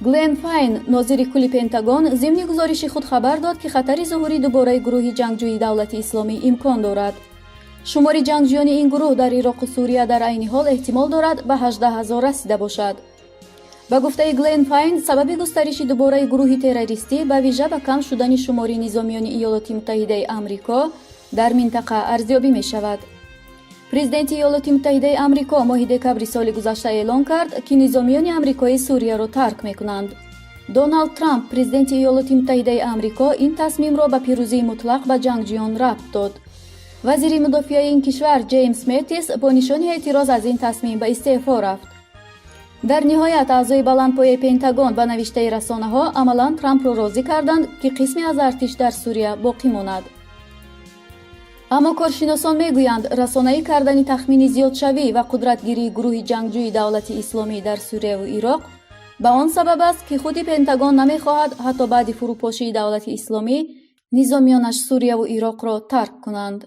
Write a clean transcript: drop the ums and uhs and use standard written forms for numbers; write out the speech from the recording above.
Глен Файн, нозири кулли Пентагон, зимни гузориши худ хабар дод, ки хатари зуҳури дубораи гурӯҳи ҷангҷӯи Давлати Исломӣ имкон дорад. Шумори ҷангҷӯёни ин гурӯҳ дар Ироқу Сурия дар айни ҳол эҳтимол дорад, ба 18 ҳазор расида бошад. Ба гуфтаи Глен Файн, сабаби густариши дубораи гурӯҳи террористӣ ба вижа ба кам шудани шумори низомиёни Иёлоти Муттаҳидаи Амрико дар минтақа арзёбӣ мешавад. Президенти Иёлоти Муттаҳидаи Амрико моҳи декабри соли гузашта эълон кард, ки низомиёни амрикоӣ Сурияро тарк мекунанд. Доналд Трамп, президенти Иёлоти Муттаҳидаи Амрико, ин тасмимро ба пирӯзии мутлақ ба ҷангҷӯён рабт дод. Вазири мудофиаи ин кишвар Ҷеймс Меттис бо нишони эътироз аз ин тасмим ба истеъфо рафт. Дар ниҳоят, аъзои баландпояи Пентагон, ба навиштаи расонаҳо, амалан Трампро розӣ карданд, ки қисме аз артиш дар Сурия боқӣ монад. Аммо коршиносон мегӯянд, расонаӣ кардани тахмини зиёдшавӣ ва қудратгирии гурӯҳи ҷангҷӯи Давлати Исломӣ дар Сурияву Ироқ ба он сабаб аст, ки худи Пентагон намехоҳад ҳатто баъди фурӯпошии Давлати Исломӣ низомиёнаш Сурияву Ироқро тарк кунанд.